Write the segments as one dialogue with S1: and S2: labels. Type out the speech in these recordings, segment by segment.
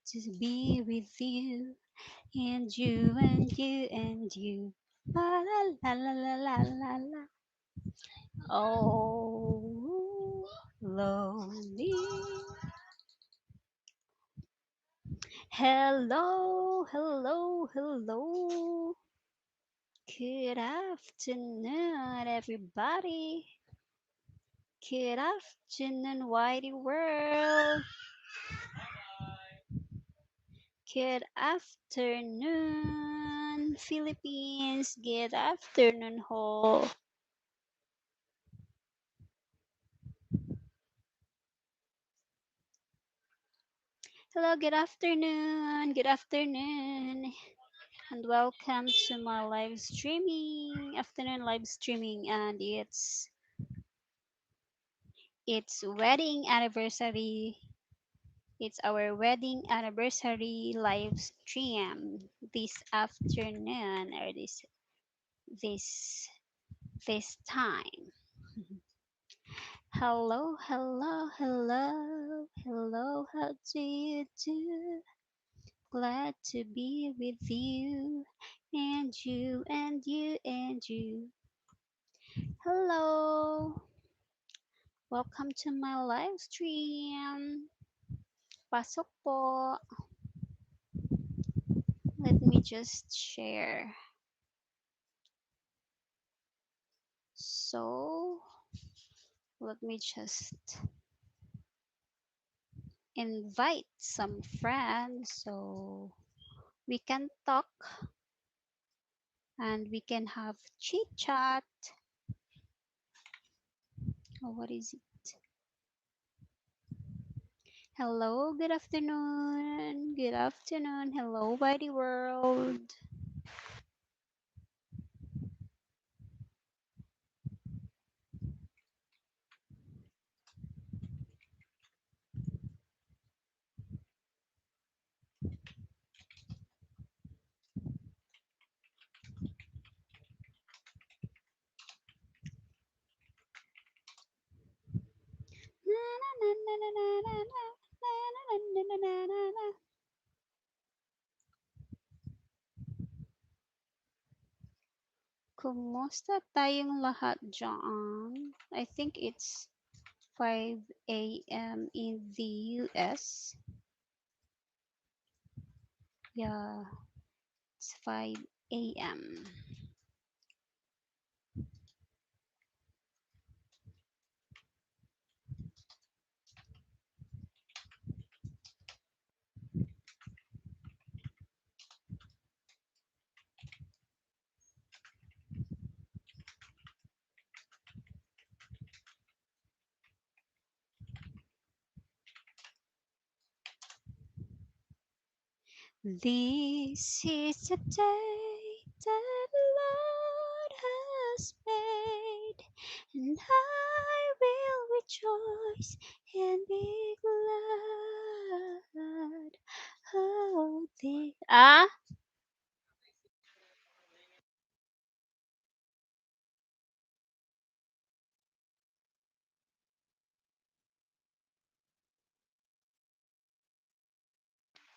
S1: To be with you and you and you and you. La la la la la la la la. Oh, lonely. Hello, hello, hello. Good afternoon, everybody. Good afternoon, whitey world. Good afternoon, Philippines. Good afternoon, ho. Hello, good afternoon. Good afternoon. And welcome to my live streaming, afternoon live streaming. And it's wedding anniversary. It's our wedding anniversary live stream this afternoon or this this time. Hello, hello, hello, hello, how do you do? Glad to be with you, and you, and you, and you. Hello, welcome to my live stream. Pasok po. Let me just share. So, let me just invite some friends so we can talk and we can have chit chat. Oh, what is it? Hello, good afternoon. Good afternoon. Hello, Whitey World. Na, na, na, na, na, na, na, na, na, na, na, na, na. Kumusta tayong lahat dyan? I think it's 5 a.m. in the US. Yeah, it's 5 a.m. This is the day that the Lord has made, and I will rejoice and be glad. Oh, the ah,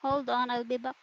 S1: hold on, I'll be back.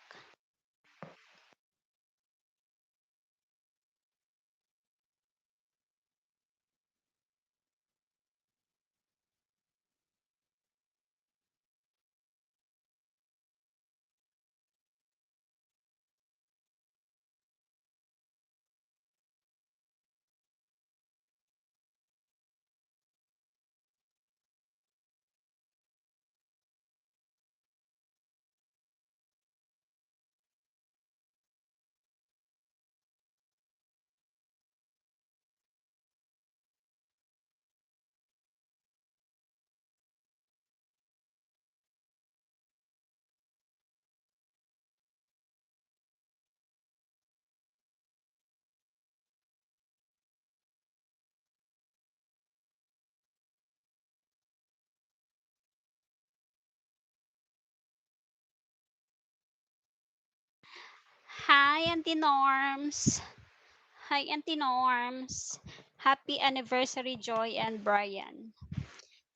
S1: Hi, Auntie Norms. Hi, Auntie Norms. Happy anniversary, Joy and Brian.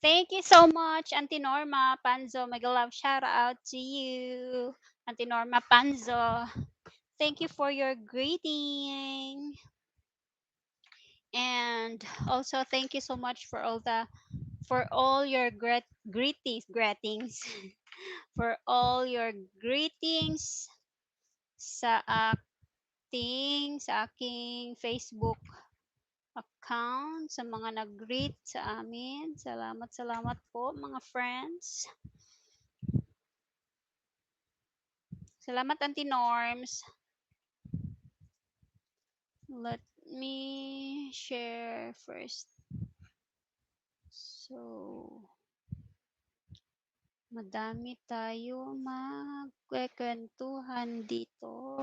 S1: Thank you so much, Auntie Norma Panzo. Mega love shout out to you, Auntie Norma Panzo. Thank you for your greeting. And also thank you so much for all the for all your great greetings greetings for all your greetings sa aking Facebook account, sa mga nag-greet sa amin. Salamat, salamat po mga friends. Salamat, Auntie Norms. Let me share first. So, madami tayo magkwekwentuhan dito.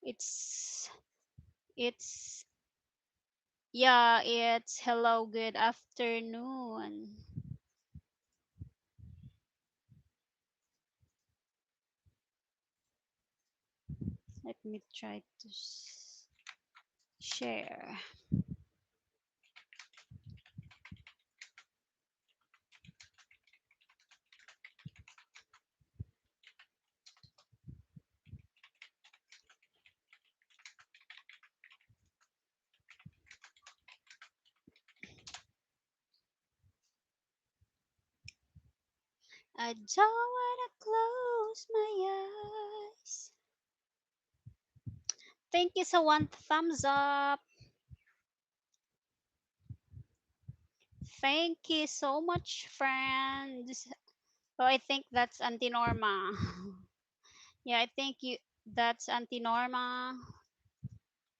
S1: It's it's yeah, it's hello, good afternoon. Let me try to share. I don't wanna close my eyes. Thank you sa one thumbs up. Thank you so much, friends. Oh, I think that's Auntie Norma. Yeah, I think you that's Auntie Norma.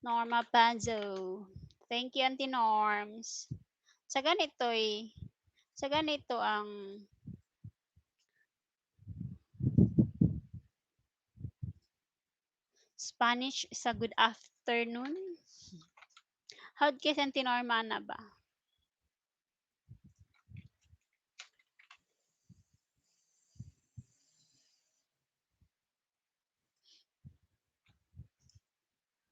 S1: Norma Panzo. Thank you, Auntie Norms. Sa ganito eh, sa ganito ang Spanish sa good afternoon. How'd kay Auntie Norma na ba?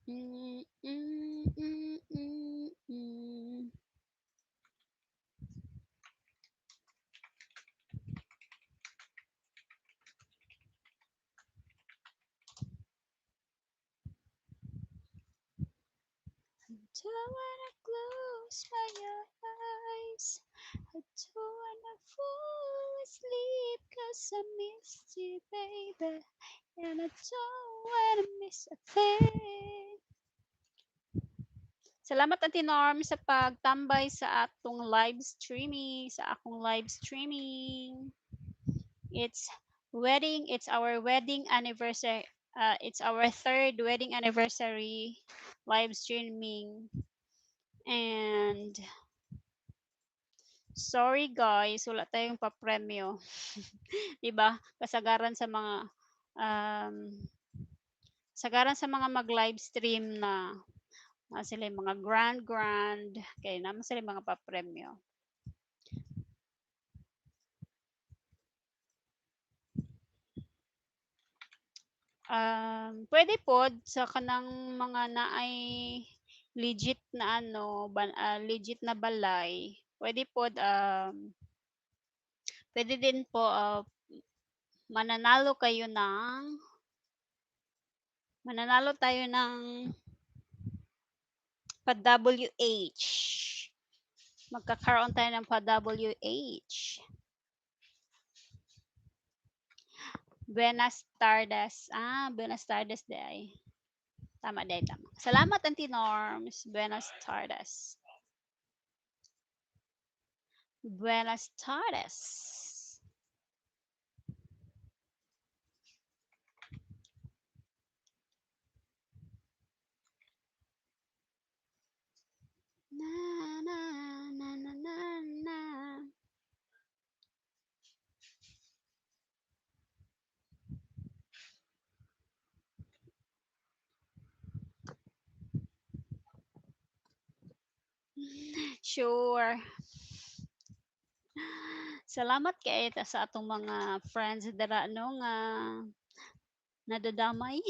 S1: Mm, mm, mm, mm, mm. Don't wanna close my eyes. I don't wanna fall asleep 'cause I missed you, baby. And I don't wanna miss a thing. Salamat, Auntie Norm, sa pagtambay sa atong live streaming, sa akong live streaming. It's it's our wedding anniversary. It's our third wedding anniversary live streaming. And sorry guys, wala tayong papremyo. 'Di ba? Kasagaran sa mga um, sagaran sa mga mag-live stream na na sila yung mga grand grand kay naman sila yung mga papremyo. Pwede pod sa kanang mga naay legit na ano, legit na balay. Pwede pod pwede din po mananalo kayo ng mananalo tayo ng pa-WH. Magkakaroon tayo ng pa-WH. Buenas tardes. Ah, buenas tardes day. Tama day, tama. Salamat, Auntie Norms. Buenas tardes. Buenas tardes. Na, na, na, na, na, na. Sure. Salamat kay ta sa atong mga friends dira no nga nadadamay.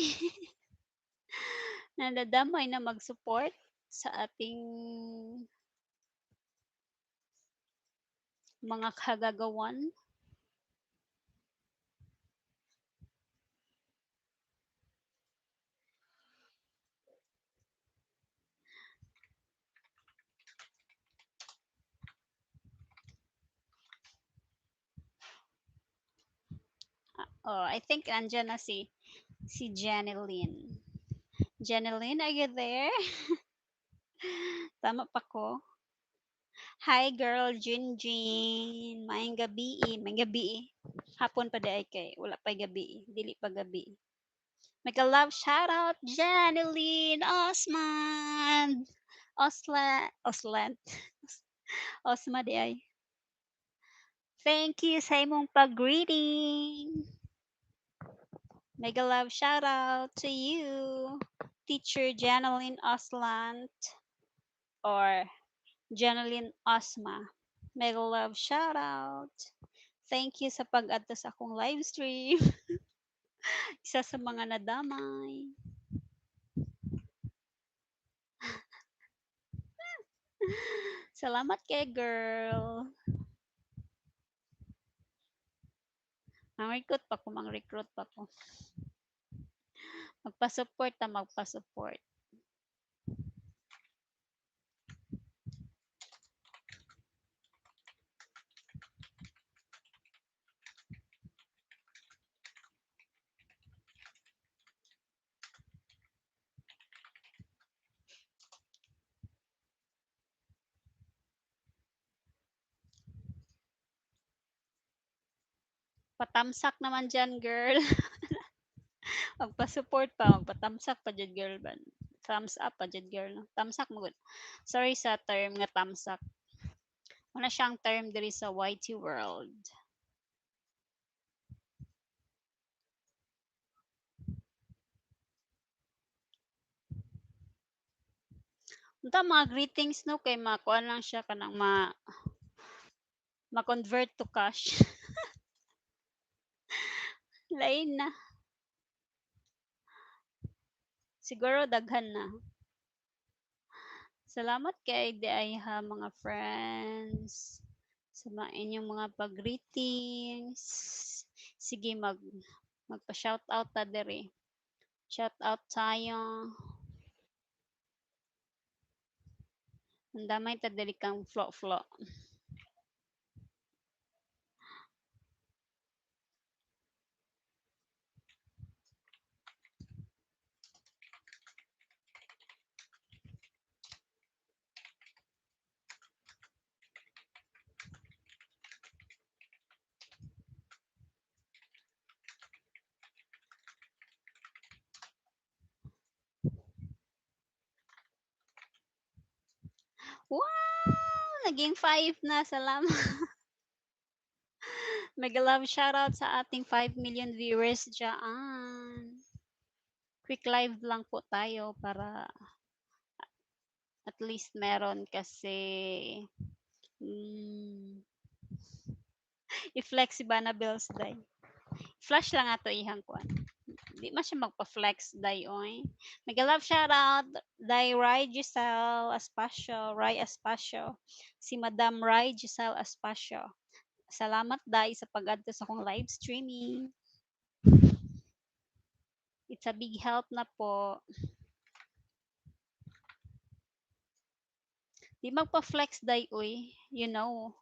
S1: Nadadamay na mag-support sa ating Mga kagagawan. Oh, I think andyan na si Janeline. Janeline, are you there? Tama pa ko. Hi girl, Jin Jin. Maayong gabi eh. Maayong gabi eh. Hapon pa di ay kay. Wala pa gabi eh. Dili pa gabi. Mega love shout out Janeline Osman. Osla Oslan. Osma di ay. Thank you sa imong pag-greeting. Mega love shout out to you, Teacher Janeline Oslant or Janeline Osma. Mega love shout out. Thank you sa pag-adto sa akong live stream. Isa sa mga nadamay. Salamat kay girl. Mang recruit pa ko, mang recruit pa ko. Magpa-support ta, magpa-support. Patamsak naman dyan, girl. Magpa-support pa, magpatamsak pa dyan, girl. Ba? Thumbs up pa dyan, girl. No? Tamsak mo gud. Sorry sa term nga tamsak. Wala siyang term diri sa YT world. Unta mga greetings no kay makuan lang siya kanang ma ma-convert to cash. Lain na. Siguro daghan na. Salamat kay diay ha mga friends sa mga inyong mga pag-greetings. Sige magpa-shout out ta diri. Shout out tayo. Ang damay ta diri kang flo flo. Wow! Naging 5 na. Salamat. Mega love shout out sa ating 5 million viewers dyan. Quick live lang po tayo para at least meron kasi mm, i-flex si Bana Bills day. Flash lang ato ihang kuan. Di man siya magpa-flex day oy. Mega love shout out day Rai Giselle Aspacio, Rai Aspacio. Si Madam Rai Giselle Aspacio. Salamat day sa pag-adto sa akong live streaming. It's a big help na po. Di magpa-flex day uy. You know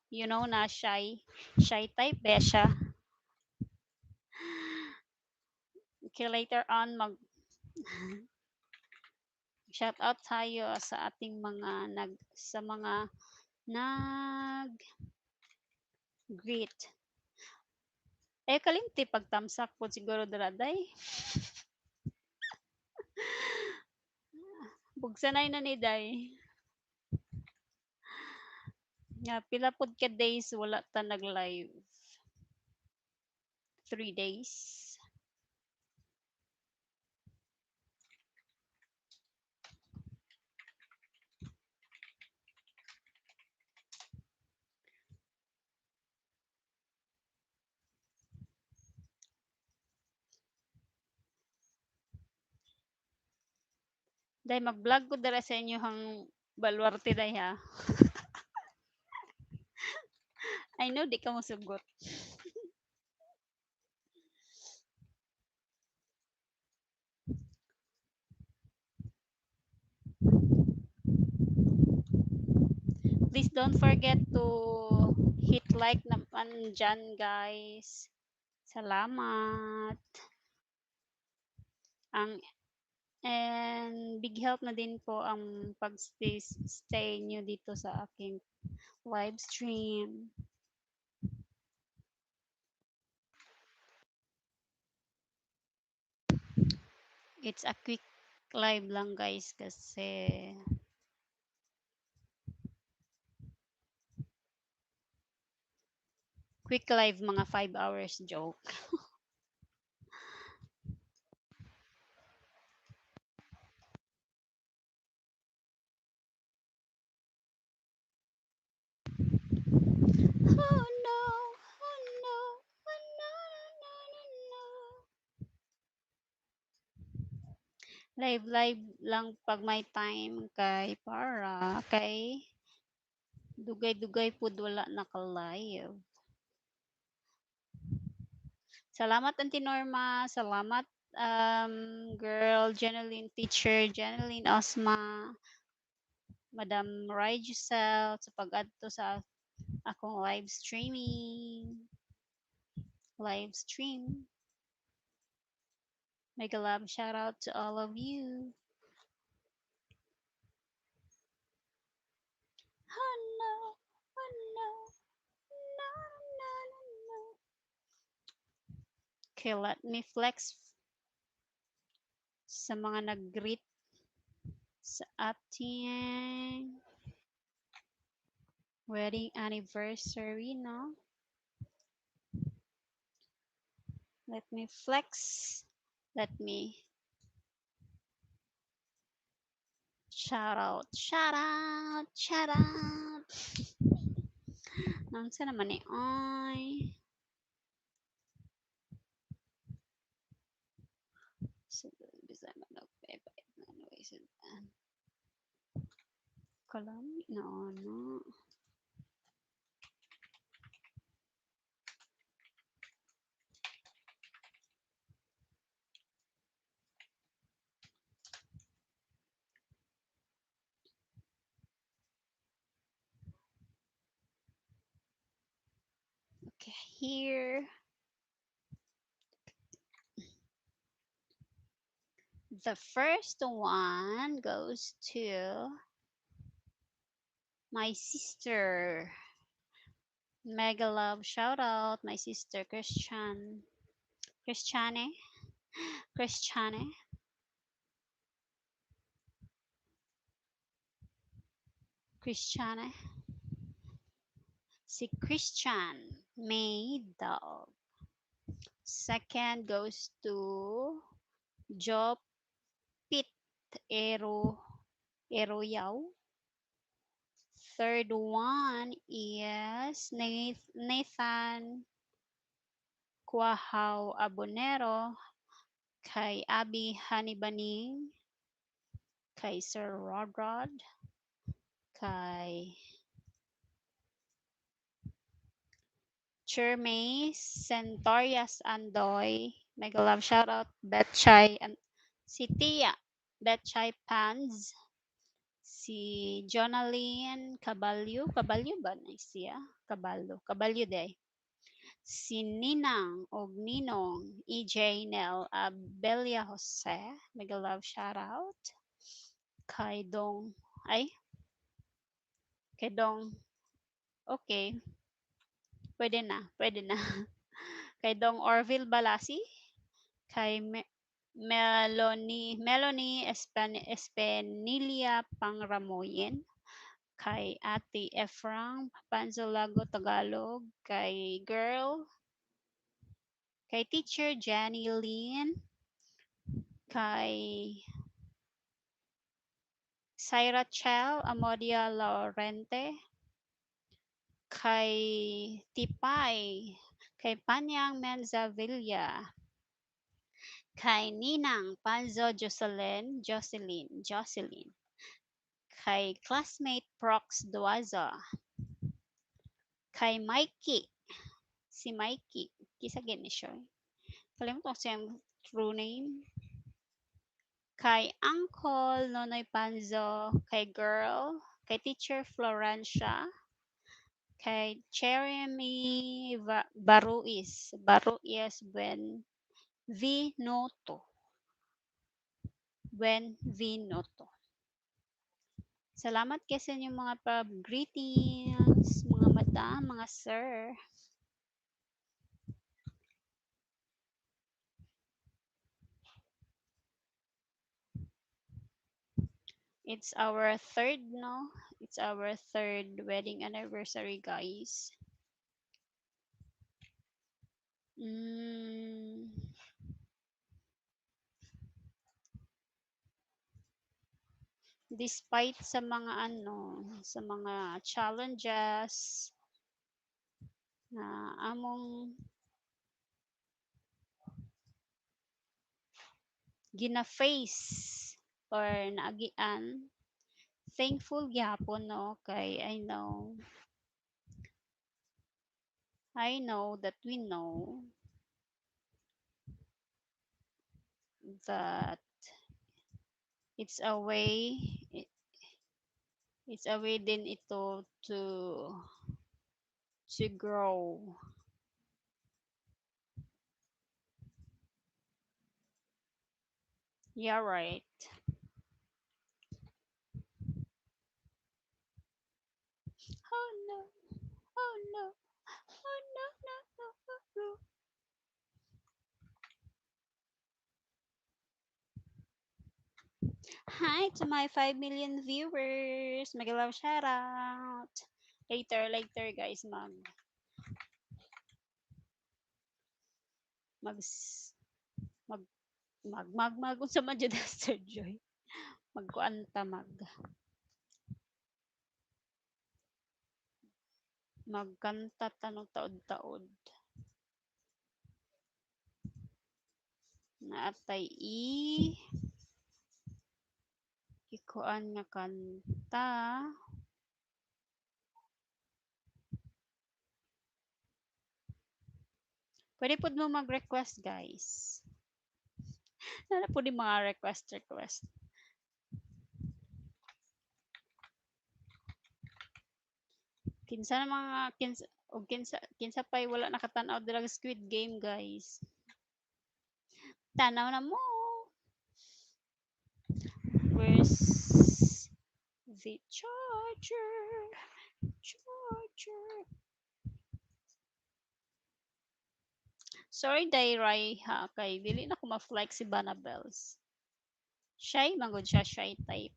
S1: na shy. Shy type ba siya. Okay, later on mag shout out tayo sa ating mga nag sa mga nag greet. Eh kalimti pagtamsak po siguro dira day. Bugsanay na ni day. Nga pila pod ka days wala ta nag-live. 3 days. Day mag-vlog ko dira sa inyo hang baluarte day ha. I know di ka mosugot. Please don't forget to hit like naman dyan, guys. Salamat. Ang and big help na din po ang pag-stay stay nyo dito sa aking live stream. It's a quick live lang, guys, kasi quick live mga 5 hours joke. Oh no, oh no, oh no, no, no, no. Live live lang pag may time kay para kay dugay-dugay pud wala naka-live. Salamat, Auntie Norma. Salamat, girl Jeneline, teacher Jeneline Osma, Madam Rai Giselle sa pag-adto sa akong live streaming. Live stream. Mega love shout out to all of you. Oh no, oh no, no, no, no, no. Okay, let me flex sa mga nag-greet sa ating wedding anniversary, no? Let me flex. Let me shout out, shout out, shout out. Unsa naman ni ay? Kalami na ana. Okay, here. The first one goes to my sister. Mega love shout out, my sister Christian. Christiane. Christiane. Christiane. Si Christian May Dog. Second goes to Jopit Ero Eroyaw. Third one is Nathan Cuajao Abonero, kay Abby Hanibaning, kay Sir Rodrod, kay Chermay Centorias Andoy, mega love shout out Betchay and si Tia Betchay Pans, si Jonaline Caballo, Caballo ba na siya? Caballo, Caballo day. Si Ninang og Ninong EJ Nel Abelia Jose, mega love shout out. Kay Dong, ay, kay Dong, okay, pwede na, pwede na. Kay Dong Orville Balasi, kay Melanie Espenilia Pangramoyen, kay Ate Efrang Panzolago Tagalog, kay Girl, kay Teacher Jenny Lynn, kay Syra Chel Amodia Laurente, kay Tipay, kay Panyang Menzavilla, kay Ninang Panzo Jocelyn, Jocelyn, Jocelyn, kay classmate Prox Duaza, Kay Mikey, si Mikey, kisa gani siya. Kalimutan ko siyang true name. Kay Uncle Nonoy Panzo, kay Girl, kay Teacher Florencia, kay Jeremy Baruis, Baruis Buen Vinoto, Buen Vinoto. Salamat kay sa inyong mga pag-greetings, mga madam, mga sir. It's our third, no? It's our third wedding anniversary, guys. Mm, despite sa mga ano, sa mga challenges na among gina-face or naagian, thankful gihapon no kay I know that we know that it's a way it's a way din ito to grow. Yeah, right. Oh no. Oh no. Oh no, no, no, no, no. Hi to my 5 million viewers. Mag-love shout out. Later, later guys, mag mag mag mag mag mag unsa man jud Sir Joy. Magkuan ta mag magkanta ta no taod-taod. Naatay i ikuan nga kanta. Pwede pud mo mag-request guys. Nana pud yung mga request request. Kinsa na mga kinsa og kinsa kinsa pay wala nakatan-aw dira Squid Game guys. Tanaw na mo. Where's the charger? Charger. Sorry day Rai ha kay dili na ko ma-flex si Banabels. Shy man gud siya, shy type.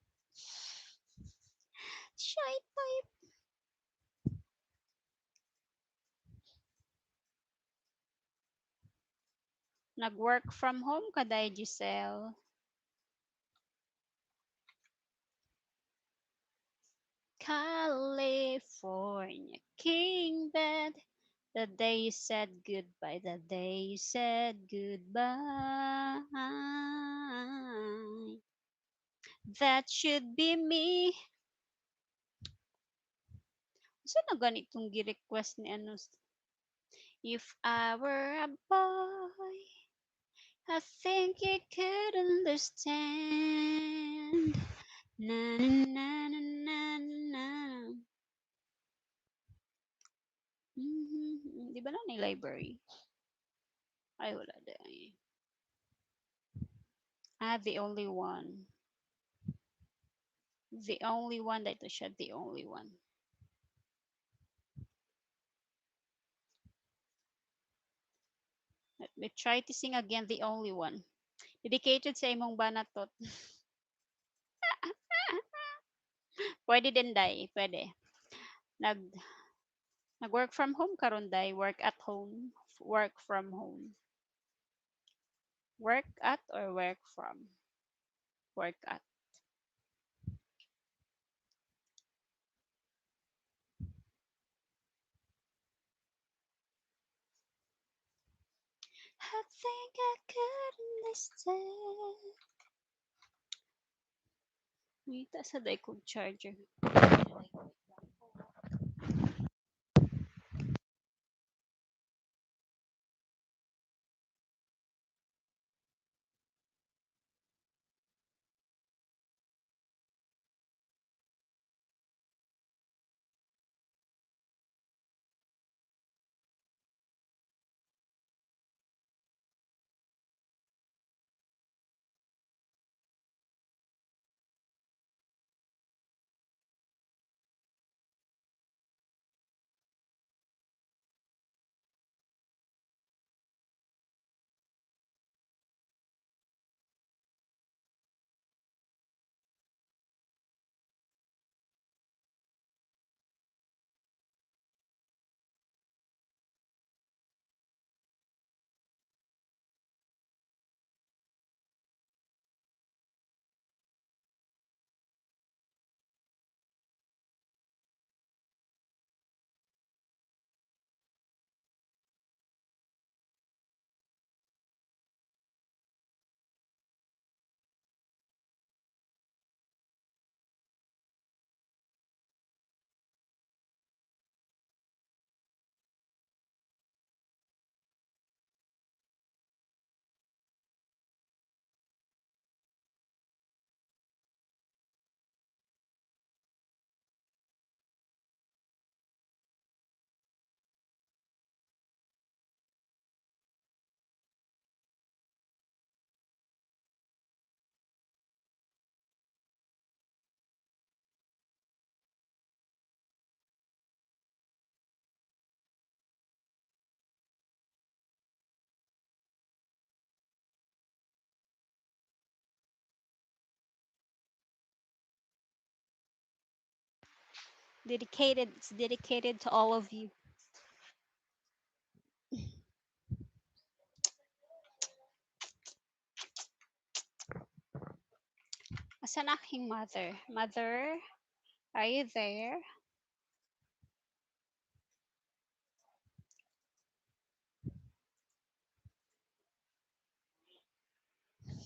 S1: Shy type. Nag-work from home ka day Giselle. California king bed. The day you said goodbye, the day you said goodbye. That should be me. Saan na ganitong gi-request ni ano? If I were a boy, I think you could understand. Na na na na na na. Mhm. Di ba na ni library? Ay, wala di. Ah, the only one. The only one. Dito siya, the only one. Let me try to sing again, the only one. Dedicated sa imong banatot. Pwede din, day. Pwede. Nag, nag-work from home karon day. Work at home. Work from home. Work at or work from? Work at. I think I could understand. Ngita sa day kong charger. Dedicated, it's dedicated to all of you. Asan aking mother? Mother, are you there?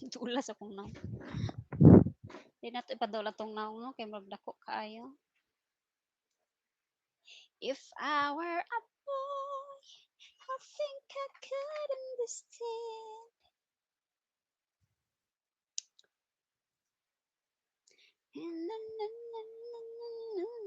S1: Dulas akong nawong. Di na to ipadula tong nawong no kay murag dako kaayo. If I were a boy, I think I could understand. Na, na, na, na, na, na.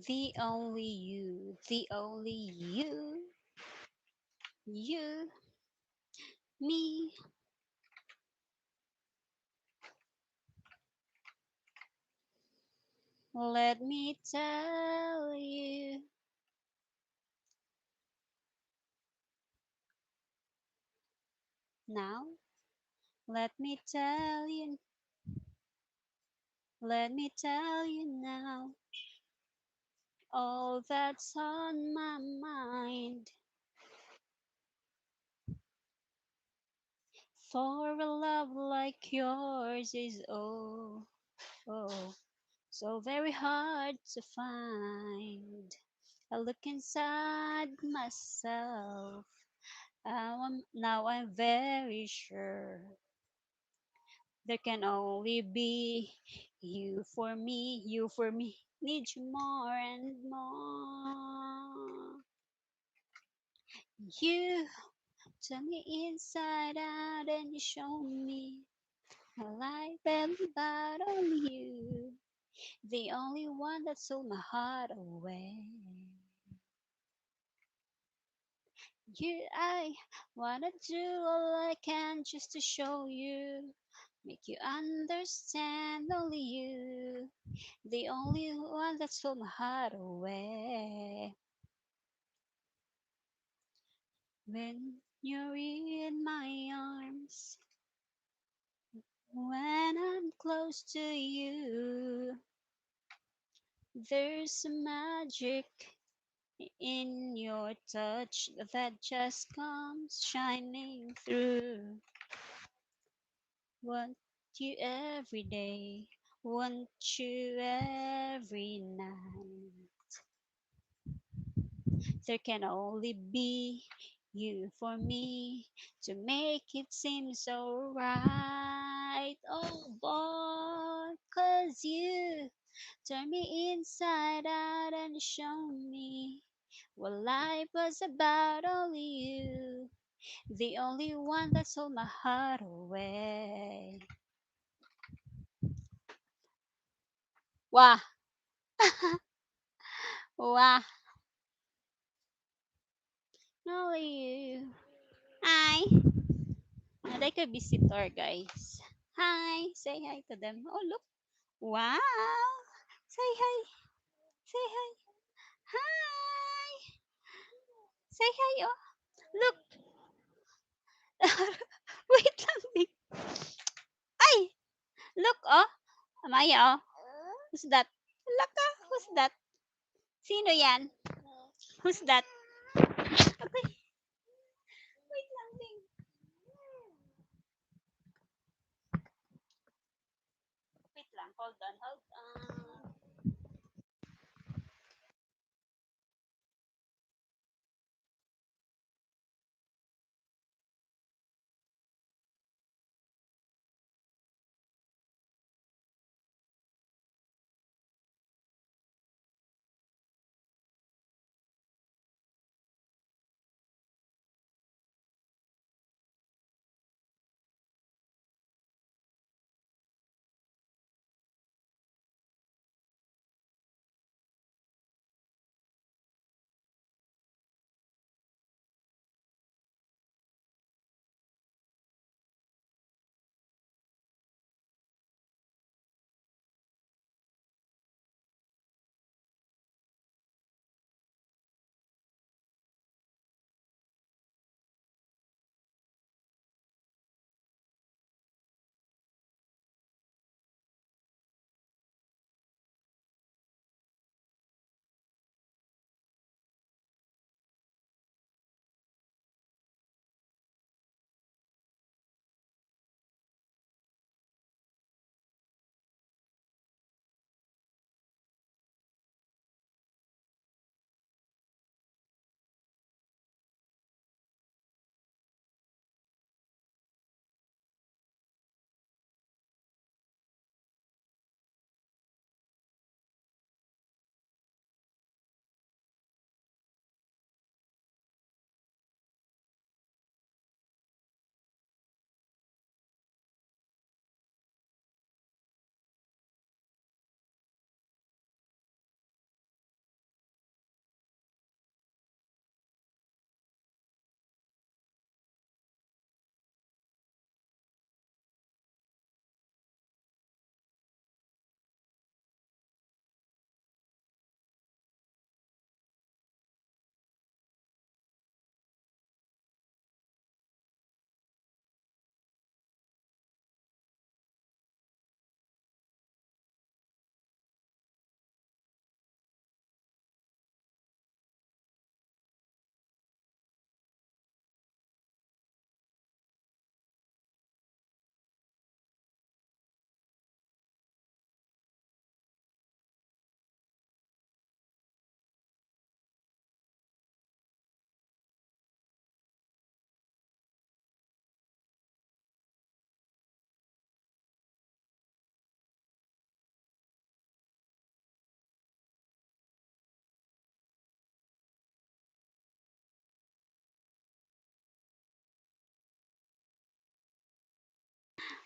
S1: The only you, you, me. Let me tell you now. Let me tell you, let me tell you now. All that's on my mind. For a love like yours is oh, oh, so very hard to find. I look inside myself. Now I'm very sure there can only be you for me, you for me. Need you more and more. You turn me inside out and you show me a life about only you. The only one that sold my heart away. You, I wanna do all I can just to show you, make you understand only you, the only one that sold my heart away. When you're in my arms, when I'm close to you, there's a magic in your touch that just comes shining through. Want you every day, want you every night. There can only be you for me to make it seem so right. Oh boy, 'cause you turn me inside out and show me what life was about. Only you, the only one that sold my heart away. Wah, wah, only you. Hi. Like a visitor, guys. Hi. Say hi to them. Oh, look. Wow. Say hi. Say hi. Hi. Say hi, oh. Look. Wait lang, babe. Ay! Look, oh. Amaya, oh. Who's that? Laka. Who's that? Sino yan? Who's that? Okay. Wait lang, babe. Wait lang. Hold on. Hold on.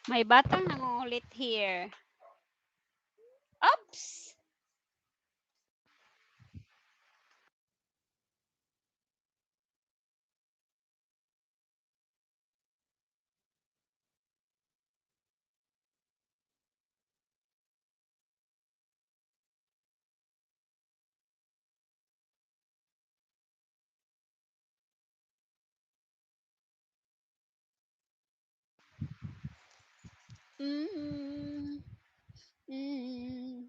S1: May batang nangungulit here. Oops! Mm, mm.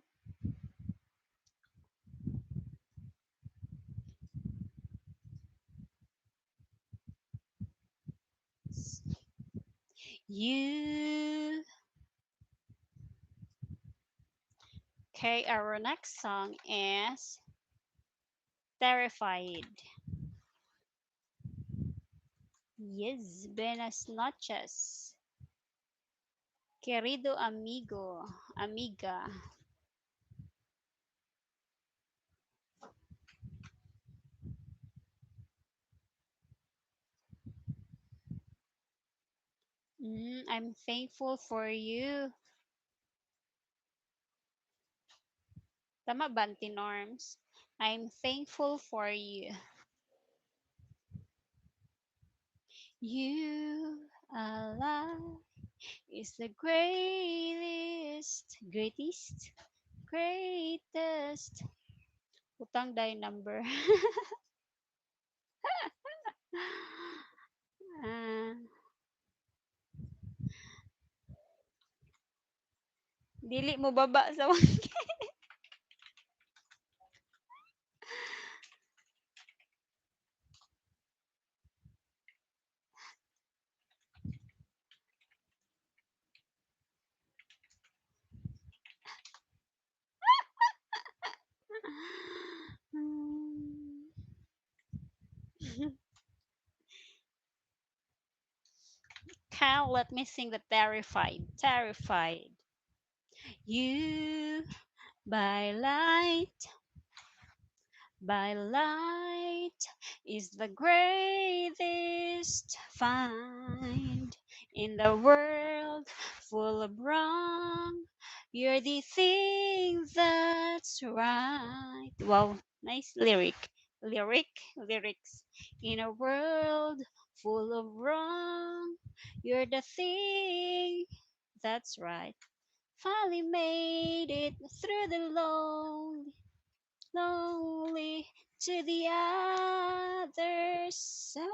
S1: You. Okay, our next song is Terrified. Yes, buenas noches. Querido amigo, amiga. I'm thankful for you. Tama ba, Auntie Norms? I'm thankful for you. You Allah is the greatest, greatest, greatest. Utang dai number. Ah, dili mo baba sa Kyle, let me sing the terrified. Terrified. You by light by light is the greatest find in the world full of wrong. You're the thing that's right. Wow, nice lyric. Lyric, lyrics. In a world full of wrong, you're the thing that's right. Finally made it through the lonely lonely to the other side.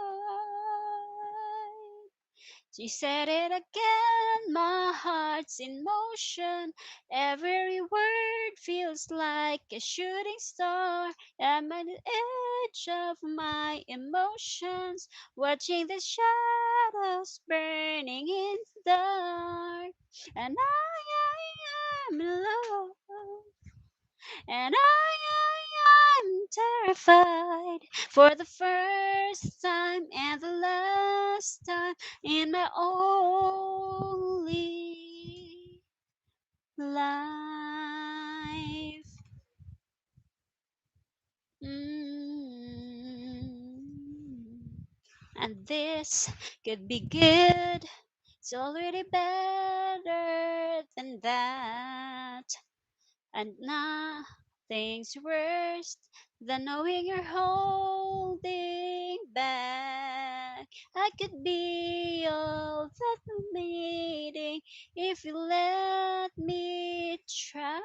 S1: She said it again, my heart's in motion. Every word feels like a shooting star. I'm at the edge of my emotions, watching the shadows burning in the dark. And I am in love. And I am terrified for the first time and the last time in my only life. Mm. And this could be good. It's already better than that. And nothing's worse than knowing you're holding back. I could be all that I'm needing if you let me try.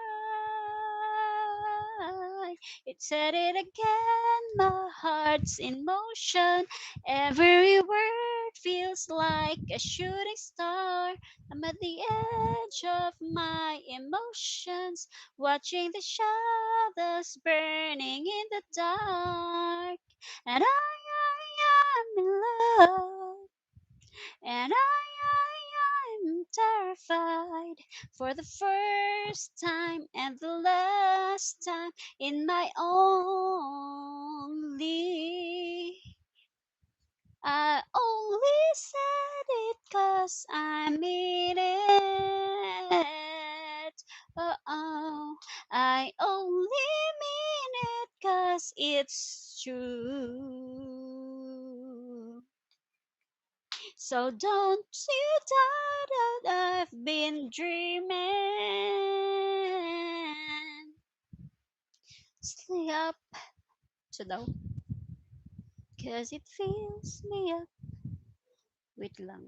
S1: It said it again, my heart's in motion. Every word feels like a shooting star. I'm at the edge of my emotions, watching the shadows burning in the dark. And I am in love, and I am terrified for the first time and the last time in my only I only said it 'cause I mean it. Oh, oh. I only mean it 'cause it's true. So don't you That I've been dreaming. Sleep so daw. 'Cause it fills me up. Wait lang.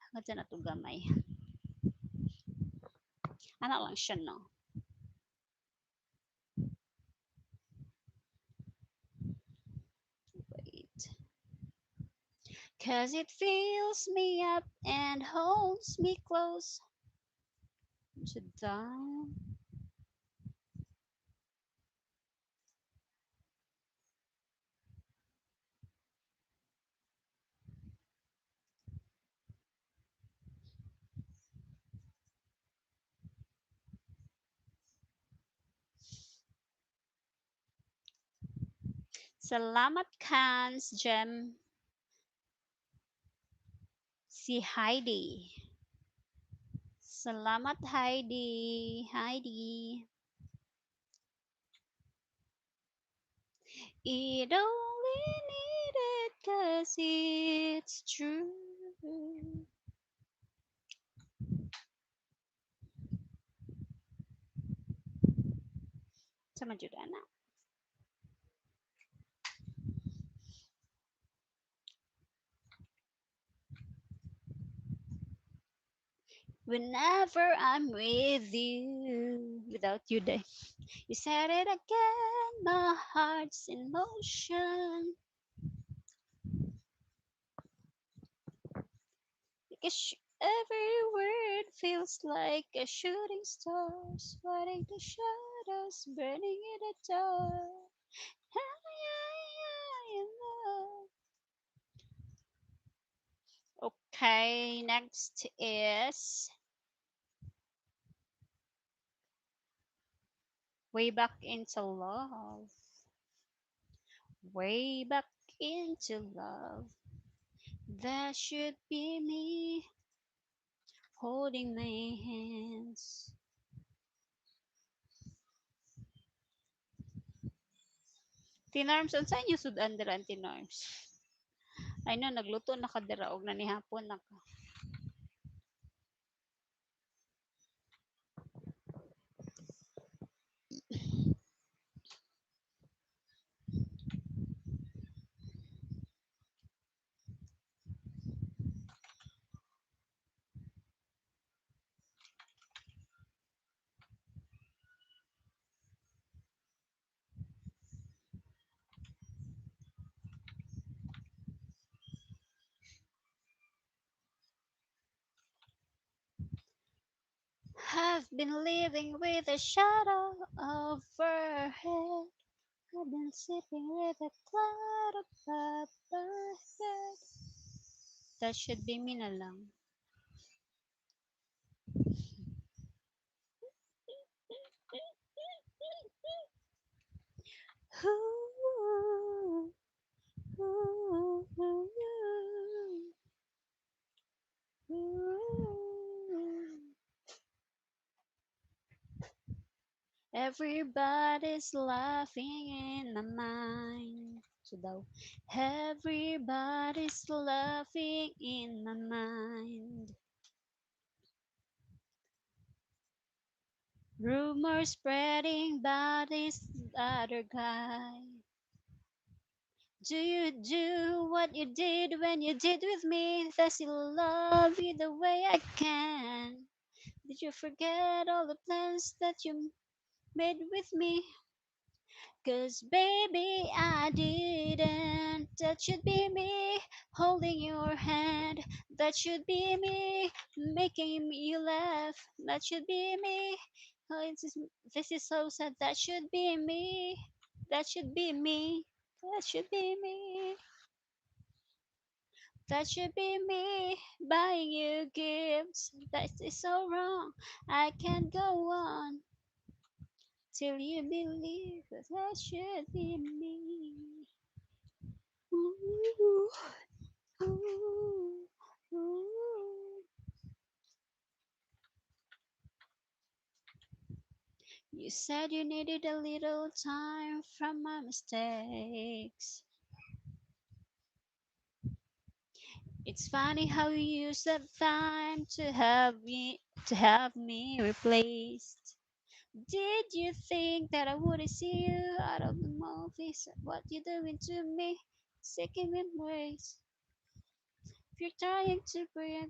S1: Hangad sa nato gamay. Ana lang siya, no? Wait. 'Cause it fills me up and holds me close. So down. Salamat, Cans, Gem. Si Heidi. Salamat, Heidi. Heidi. It only needed 'cause it's true. Sama jud ana. Whenever I'm with you, without you, day. You said it again, my heart's in motion. Because every word feels like a shooting star, swatting the shadows, burning in the dark. Okay, next is Way Back Into Love. Way back into love. That should be me holding my hands. Tinarms, unsa inyo sudan dira ang tinarms? I know, nagluto na ka dira og nanihapon na ka. I've been living with a shadow over head. I've been sleeping with a cloud above my head. That should be me na lang. Ooh, ooh, ooh, ooh. Everybody's laughing in my mind. So daw, everybody's laughing in my mind. Rumors spreading about this other guy. Do you do what you did when you did with me? Does he love you the way I can? Did you forget all the plans that you made with me? 'Cause baby, I didn't. That should be me holding your hand. That should be me making you laugh. That should be me. Oh, this is so sad. That should be me. That should be me. That should be me. That should be me buying you gifts. That is so wrong. I can't go on till you believe that that should be me. Ooh, ooh, ooh. You said you needed a little time from my mistakes. It's funny how you use that time to have me replaced. Did you think that I wouldn't see you out of the movies? What you doing to me? Seeking embrace. If you're trying to bring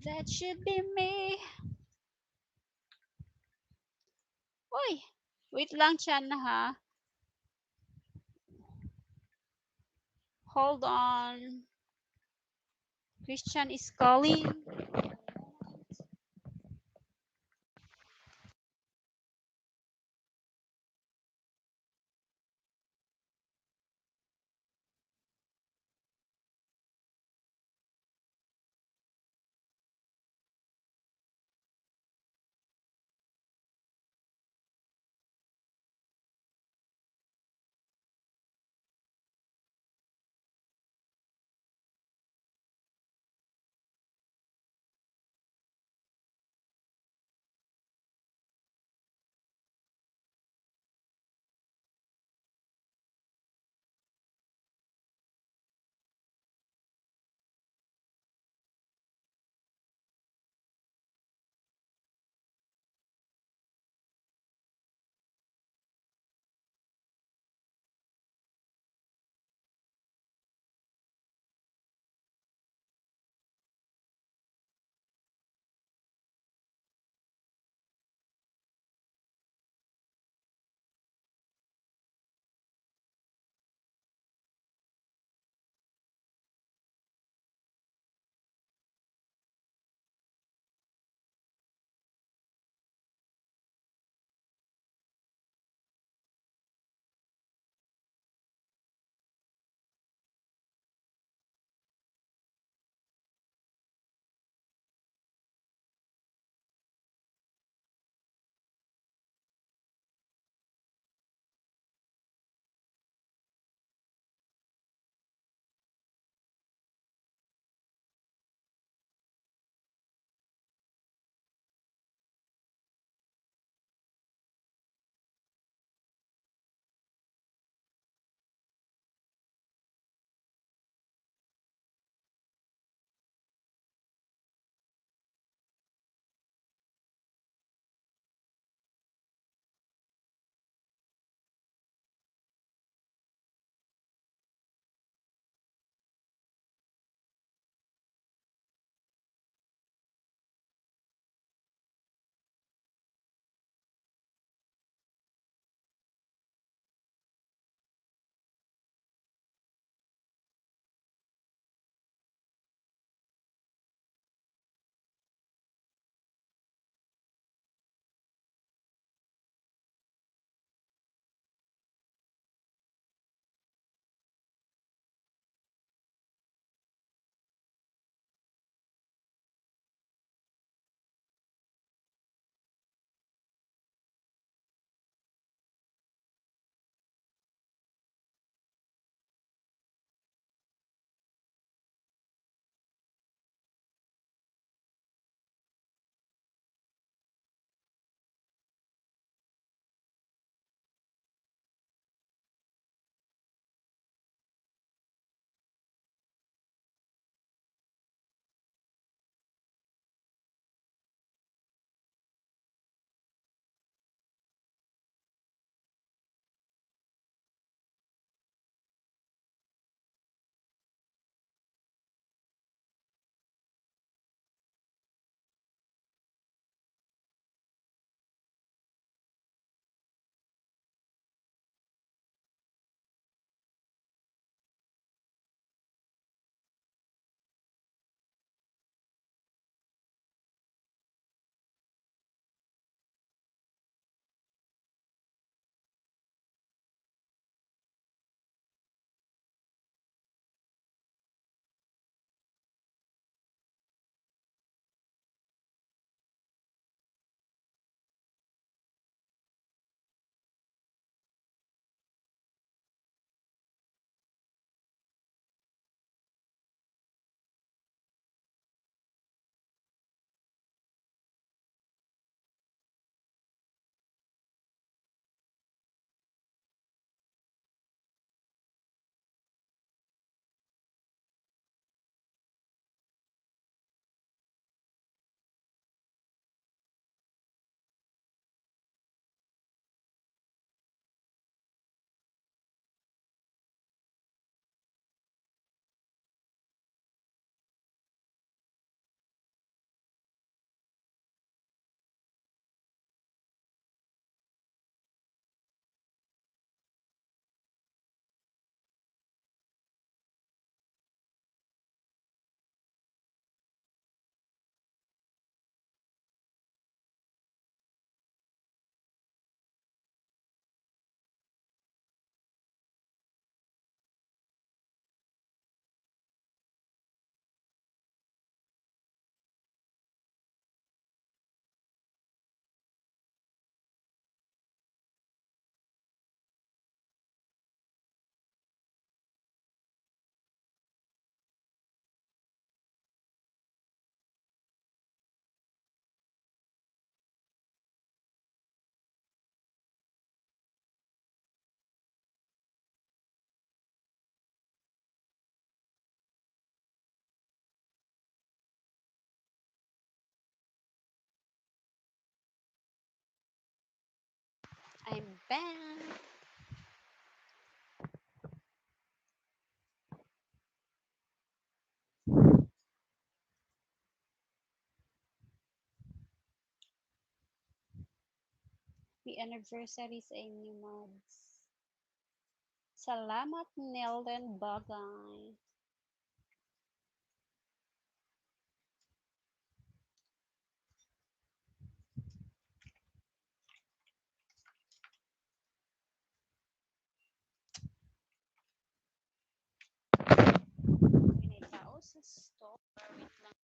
S1: that should be me. Uy! Wait lang, Chan, ha? Hold on. Christian is calling. Bye! Happy anniversary sa inyo, mods. Salamat, Nelden Bagay. May tao sa store. Wait lang.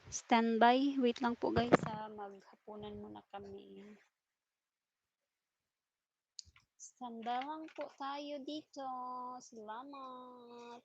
S1: Standby. Wait lang po guys ha. Maghapunan muna kami. Standby lang po tayo dito. Salamat.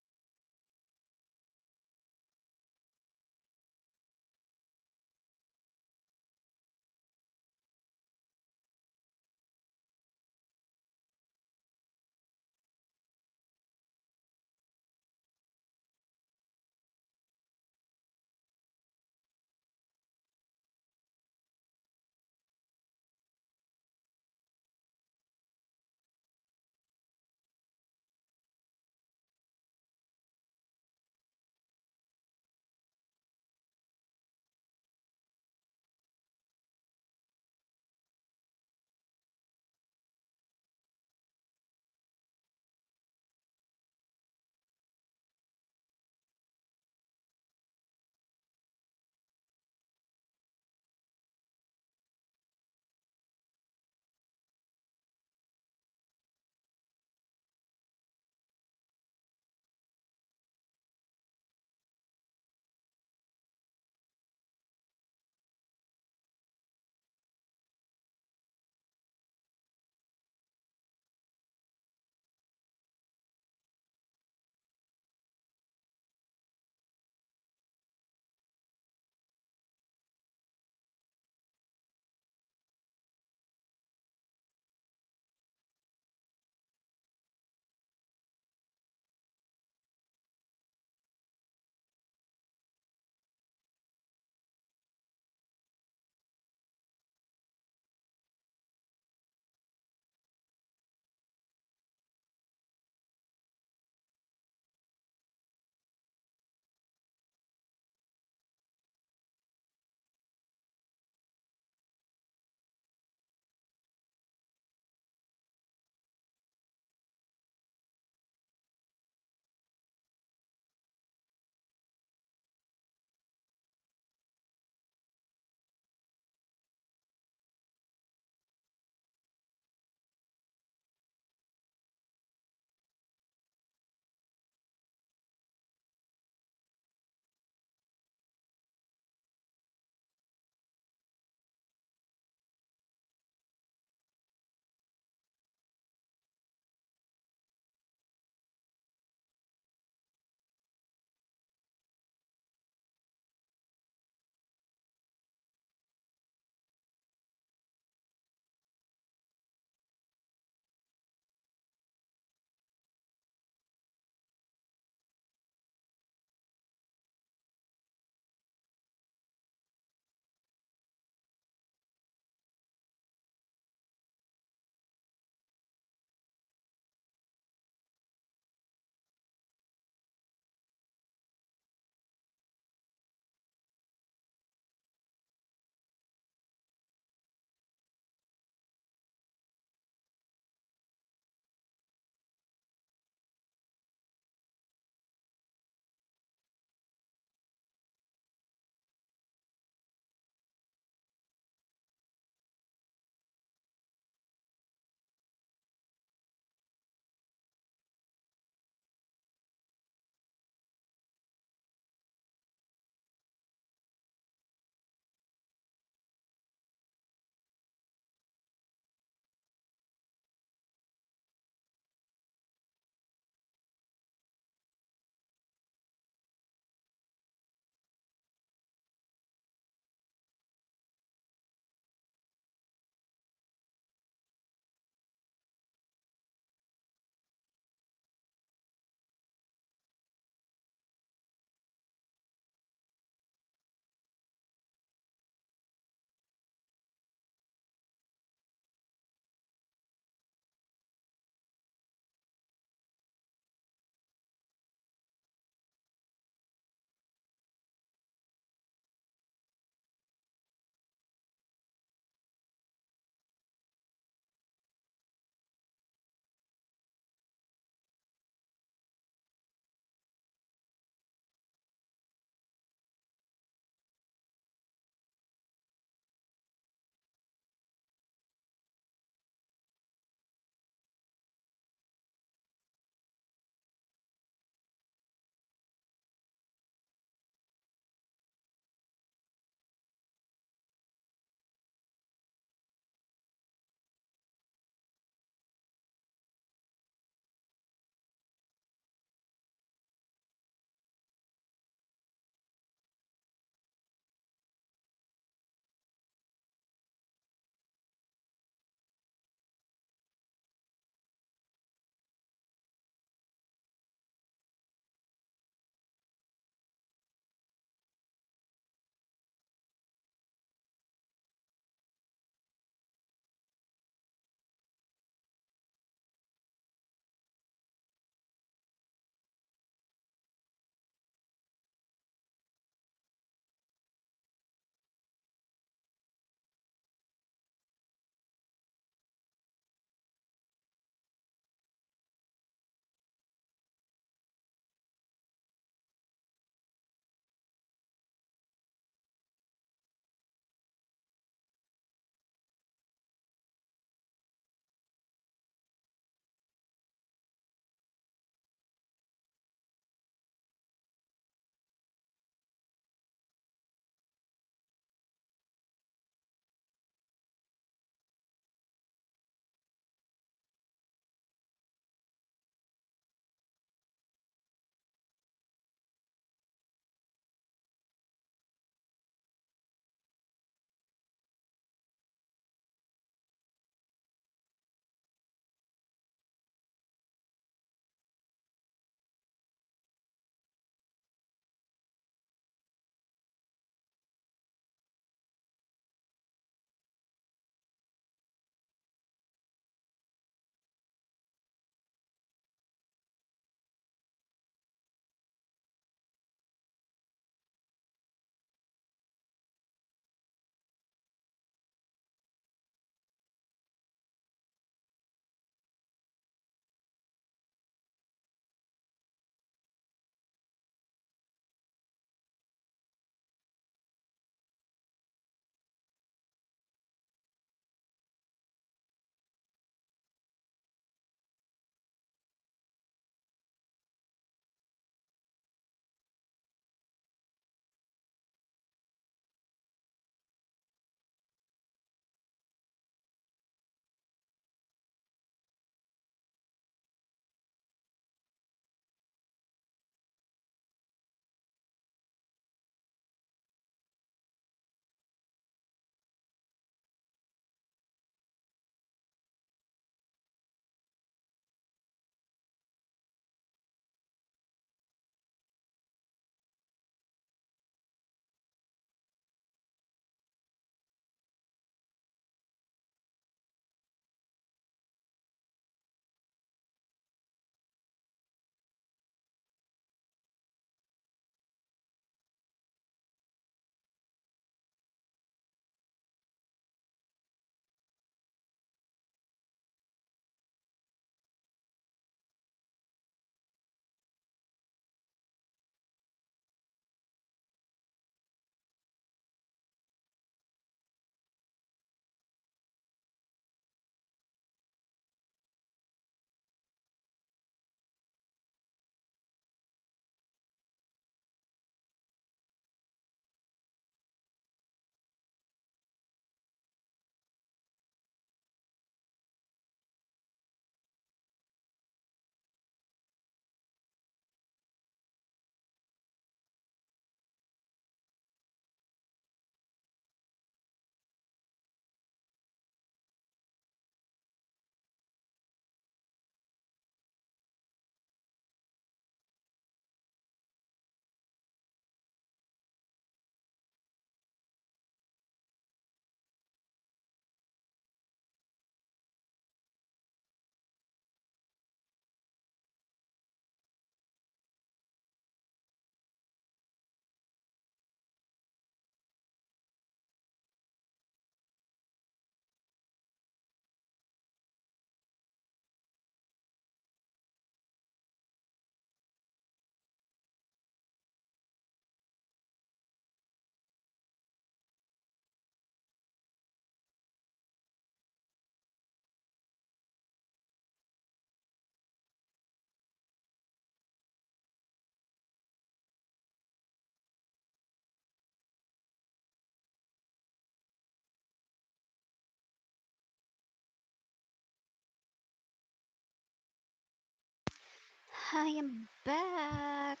S1: I am back!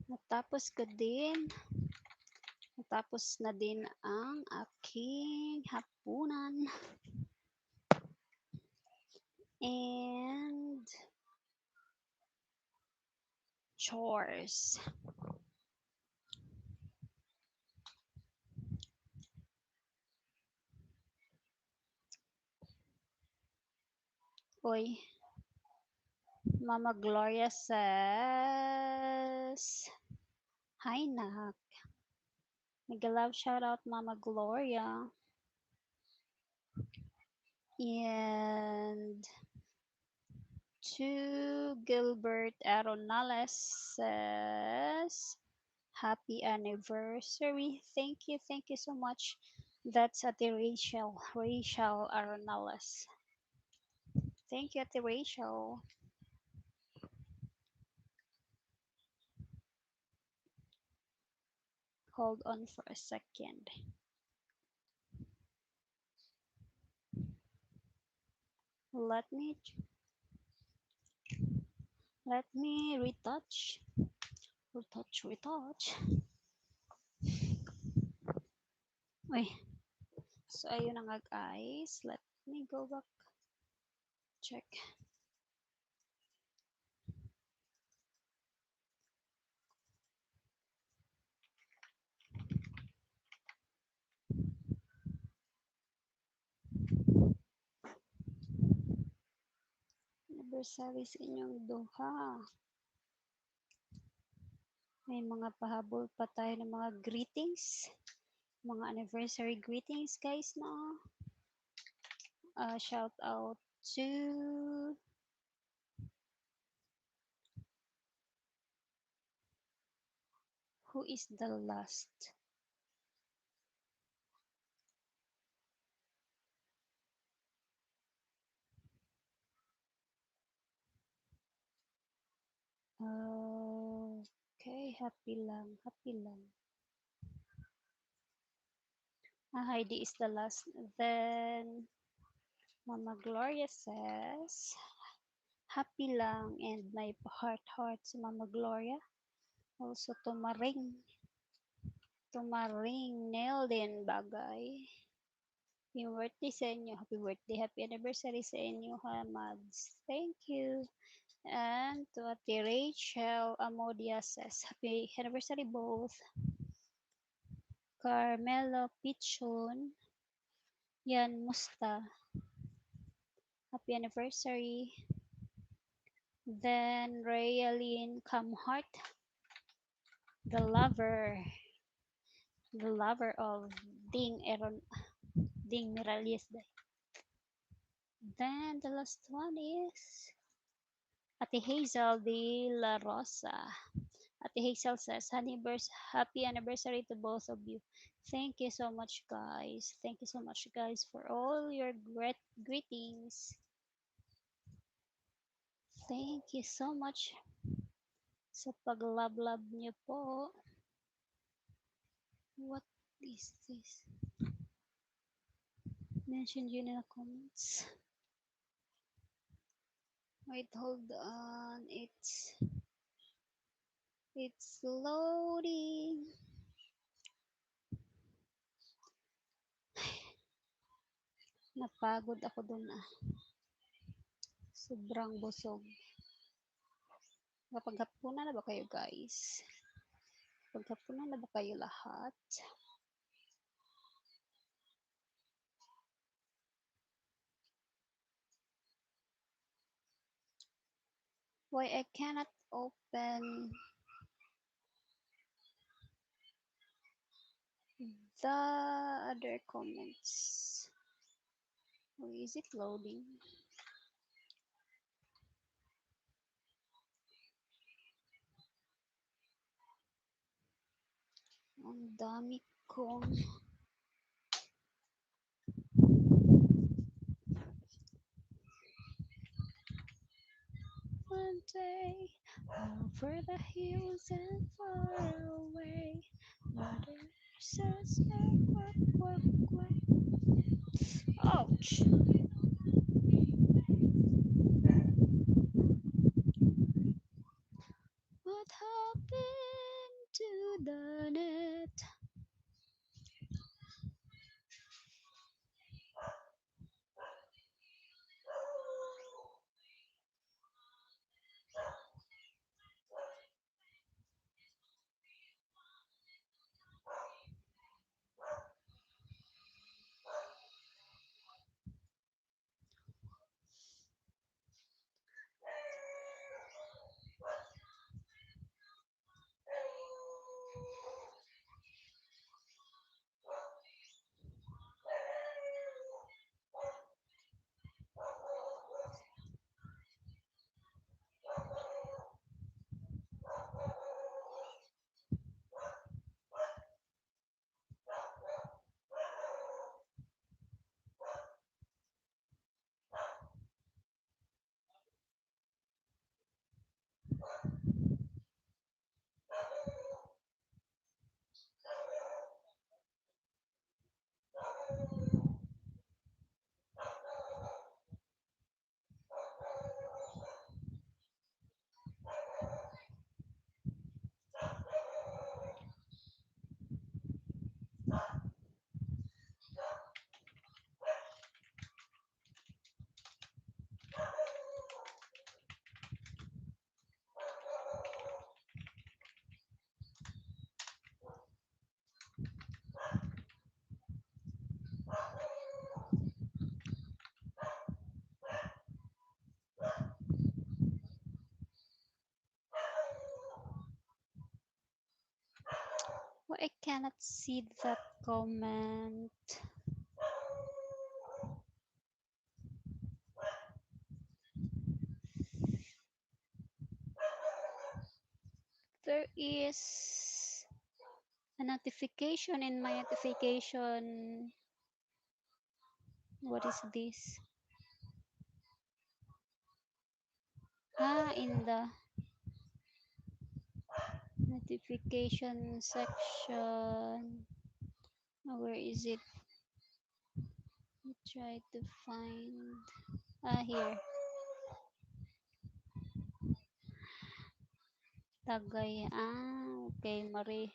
S1: Natapos ko din. Natapos na din ang aking hapunan. And chores. Uy, Mama Gloria says, "Hi, nak." Mega love shout out, Mama Gloria. And to Gilbert Aronales says, "Happy anniversary." Thank you so much. That's Ate Rachel, Rachel Aronales. Thank you, Ate Rachel. Hold on for a second. Let me let me retouch. Retouch, retouch. Uy. So ayun na nga guys. Let me go back. Check. Anniversary sa inyong duha. May mga pahabol pa tayo ng mga greetings. Mga anniversary greetings guys, no? Shout out to who is the last? Okay, happy lang, happy lang. Ah, Heidi is the last. Then, Mama Gloria says, "Happy lang," and may heart heart si Mama Gloria. Also, tumaring. Tumaring Neldin Bagay. Happy birthday sa inyo. Happy birthday. Happy anniversary sa inyo, ha, Mads. Thank you. And to Ate Rachel Amodia says, "Happy anniversary both." Carmelo Pichon. Yan, musta. Happy anniversary. Then, Rayaline Kamhart, the lover. The lover of Ding Eron, Ding Miralles. Then, the last one is Ate Hazel de la Rosa. Ate Hazel says, "Happy anniversary to both of you." Thank you so much, guys. Thank you so much, guys, for all your great greetings. Thank you so much sa pag-love-love niyo po. What is this? Mention you in the comments. Wait, hold on. It's loading. Napagod ako dun ah. Sobrang busog. Nakapaghapunan na ba kayo guys? Paghapunan na ba kayo lahat? Why I cannot open the other comments? Oh, is it loading? Ang dami kong one day over the hills and far away. Mother says, quack, quack, quack. Ouch! I cannot see that comment. There is a notification in my notification. What is this? Ah, in the notification section. Oh, where is it? Let me try to find. Ah, here. Tagay. Ah, okay, Marie.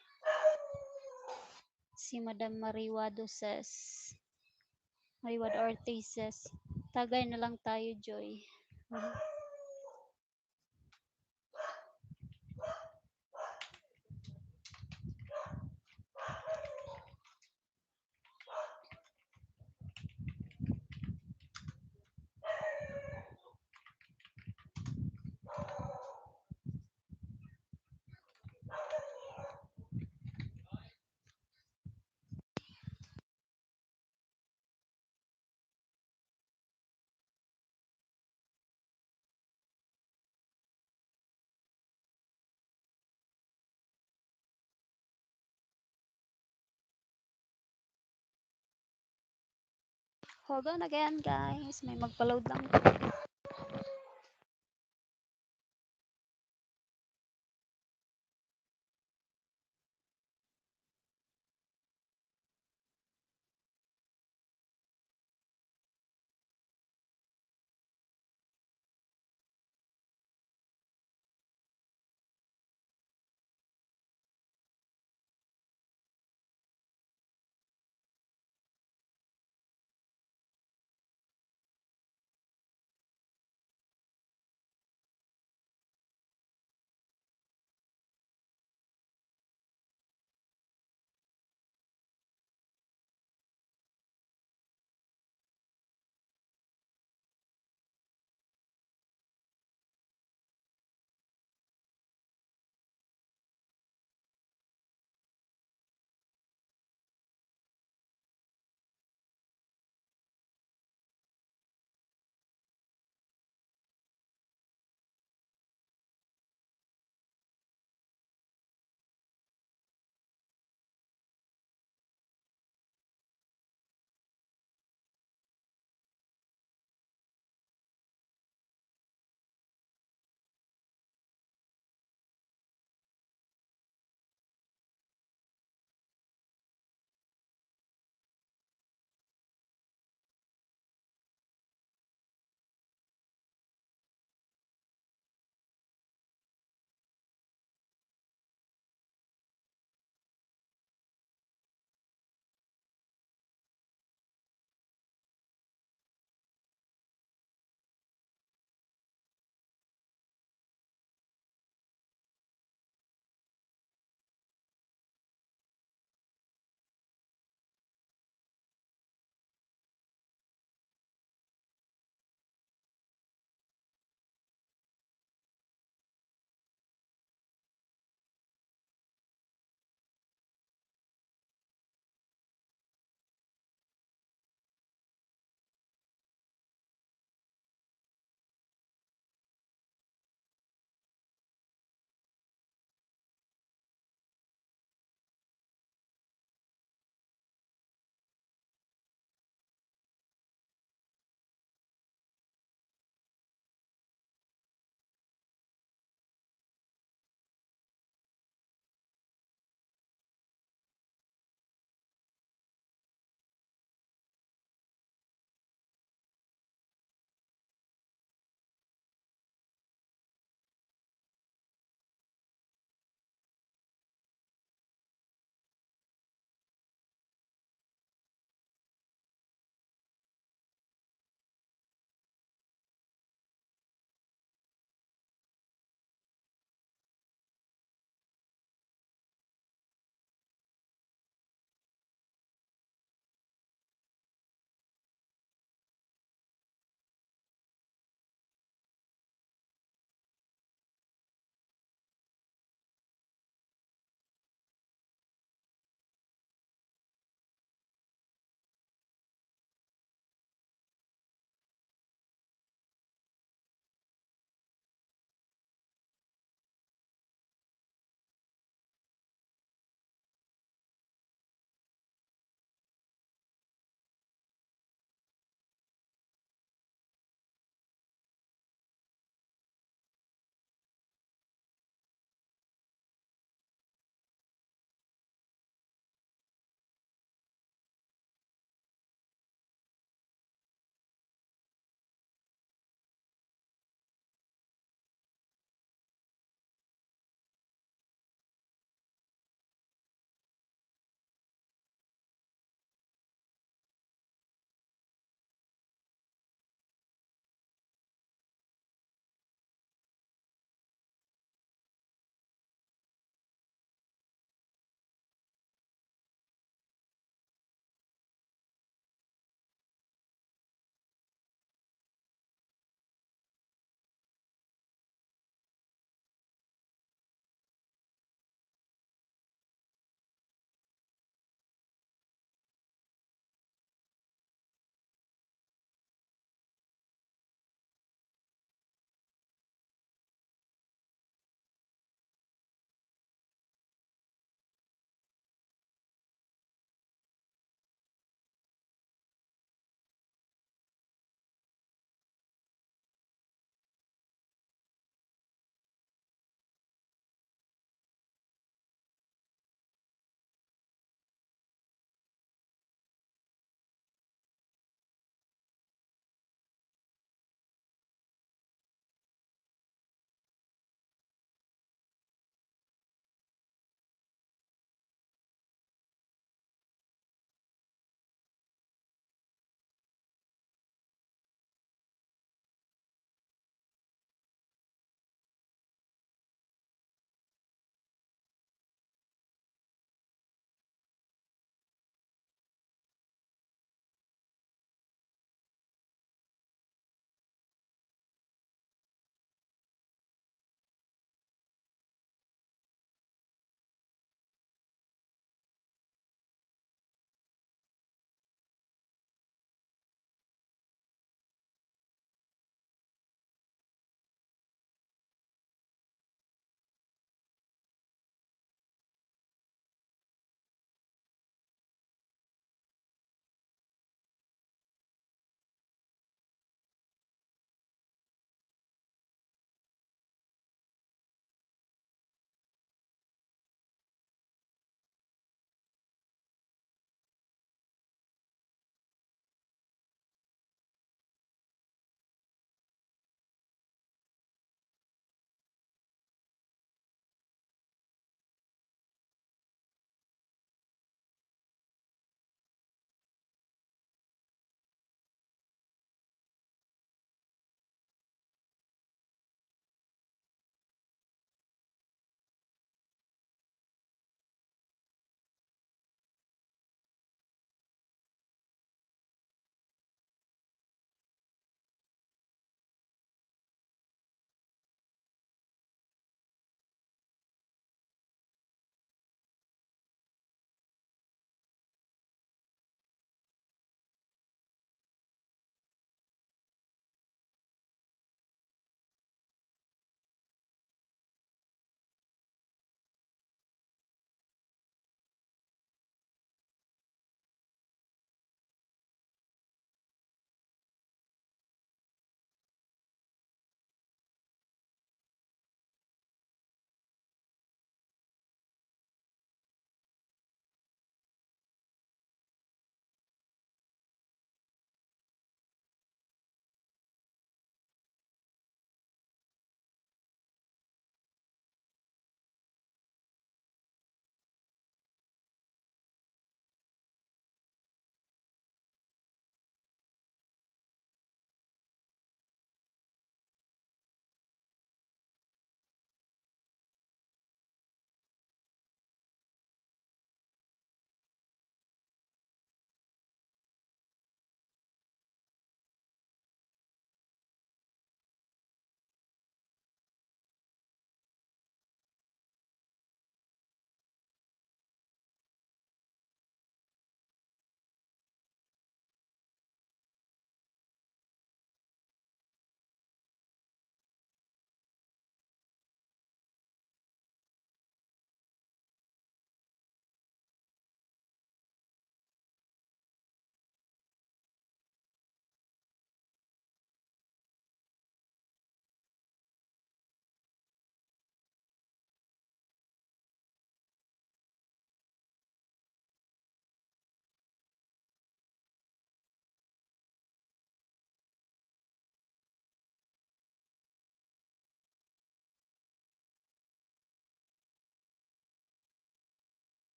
S1: Si Madam Mariwado says, Mariwado Ortiz says, "Tagay na lang tayo, Joy." Hold on again, guys. May magpa-load lang.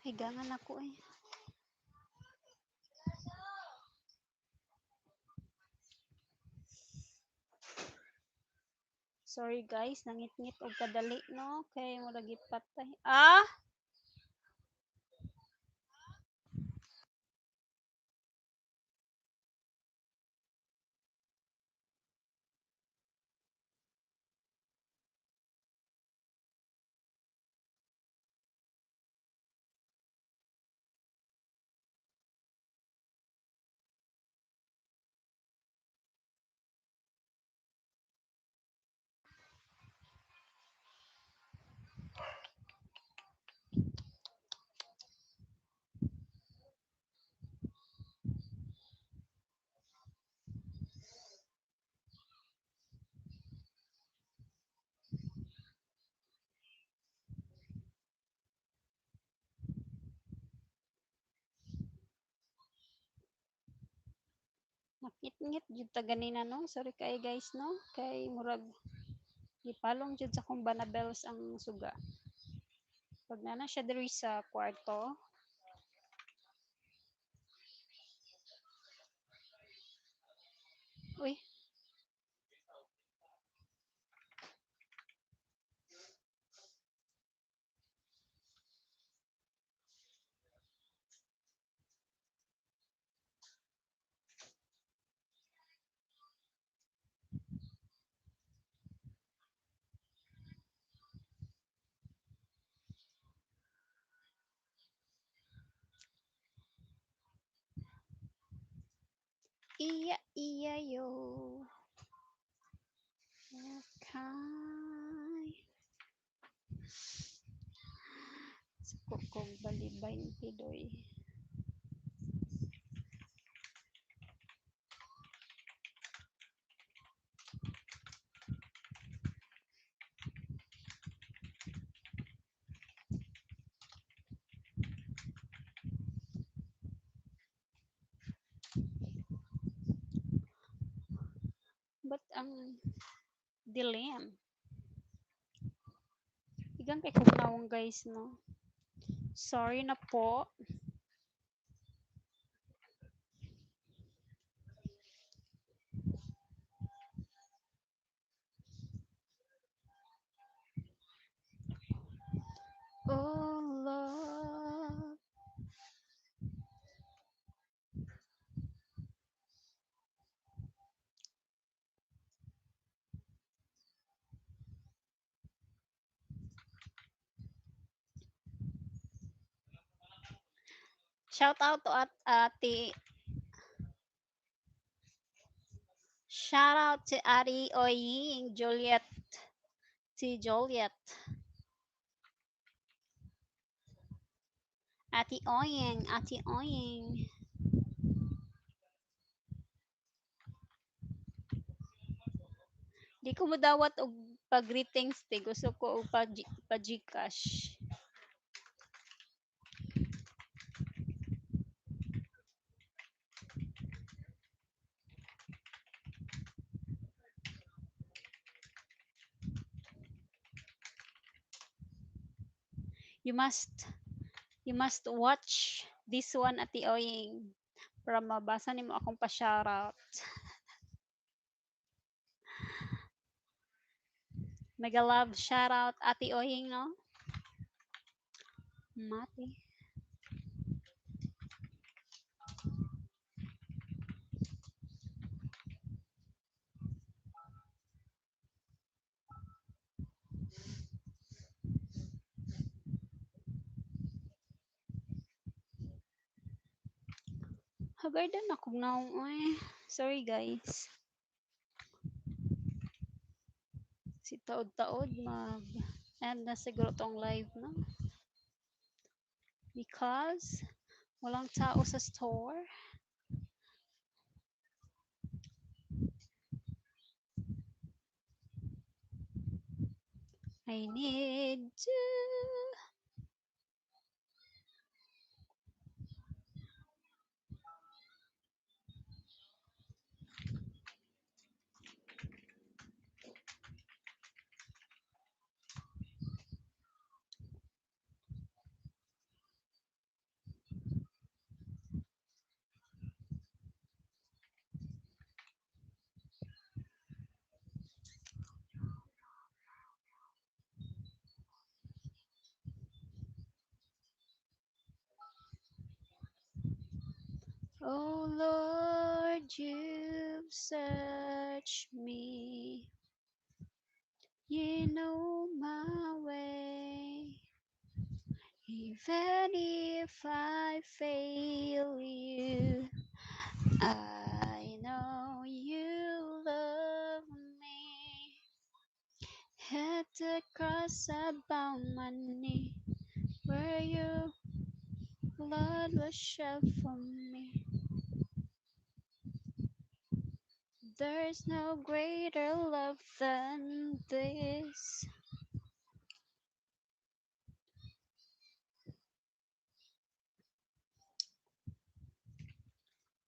S1: Higangan ako eh. Sorry guys, nangitngit og kadali no kay murag gipatay. Ah, nakitngit jud ta ganina no. Sorry kay guys no kay murag gipalong jud sa akong Banabels ang suga. Pag nana siya diri sa kwarto. Uy, iya iya yo. Okay. Suko kog balibay ni Pidoy. But ang dilim. Igang kay kog nawong guys no. Sorry na po. Oh Lord. Shout out to at ate. Shout out to Ate Oying Juliet. To Juliet. Ate Oying, Ate Oying. Di ko modawat og pag-greetings te gusto ko og pa GCash. You must you must watch this one Ate Oying para mabasa nimo akong pa-shoutout. Mega love shoutout Ate Oying no. Mati. Hagardan akong naong oy. Sorry guys. Si taod-taod mag end na siguro tong live no because walang tao sa store. I need to Oh Lord, you've searched me. You know my way. Even if I fail you, I know you love me. At the cross I bow my knee, where your blood was shed for me. There's no greater love than this.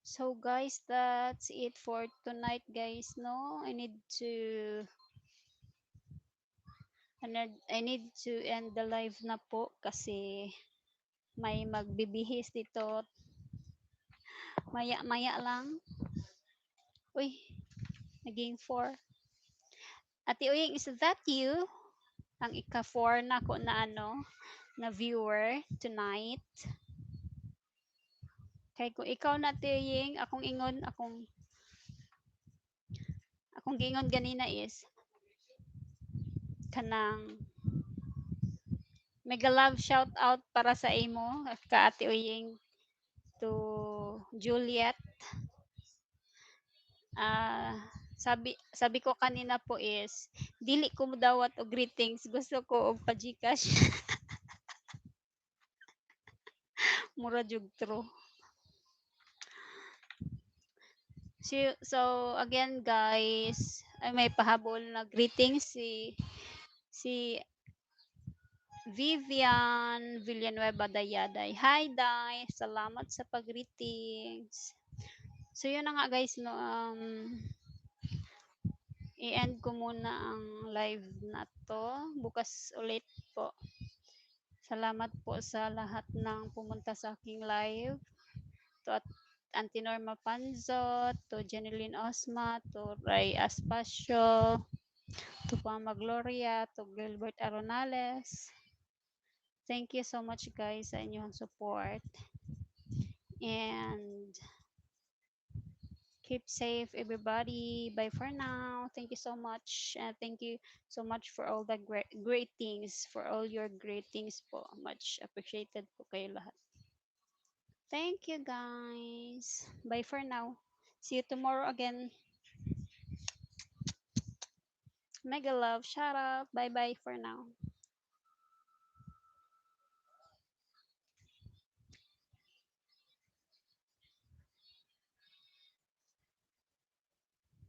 S1: So guys, that's it for tonight, guys. No, I need to end the live na po kasi may magbibihis dito. Maya-maya lang. Uy, naging 4. Ate Uying, is that you? Ang ika-4 na ko na ano, na viewer tonight. Kay kung ikaw na, Ate Uying, akong ingon, akong giingon ganina is kanang mega love shout out para sa imo ka Ate Uying to Juliet. Ah, sabi sabi ko kanina po is dili ko dawat og greetings, gusto ko og pa-GCash. Mura jud true. So again guys, ay may pahabol na greetings si si Vivian Villanueva Dayaday. Hi Day, salamat sa pag-greetings. So yun na nga guys no, i-end ko muna ang live na to. Bukas ulit po. Salamat po sa lahat ng pumunta sa aking live. To at Auntie Norma Panzo, to Jeneline Osma, to Ray Aspacio, to Mama Gloria, to Gilbert Aronales. Thank you so much guys sa inyong support. And keep safe everybody. Bye for now. Thank you so much. And thank you so much for all the great greetings, for all your greetings po. Much appreciated po kayo lahat. Thank you guys. Bye for now. See you tomorrow again. Mega love. Shout out. Bye bye for now.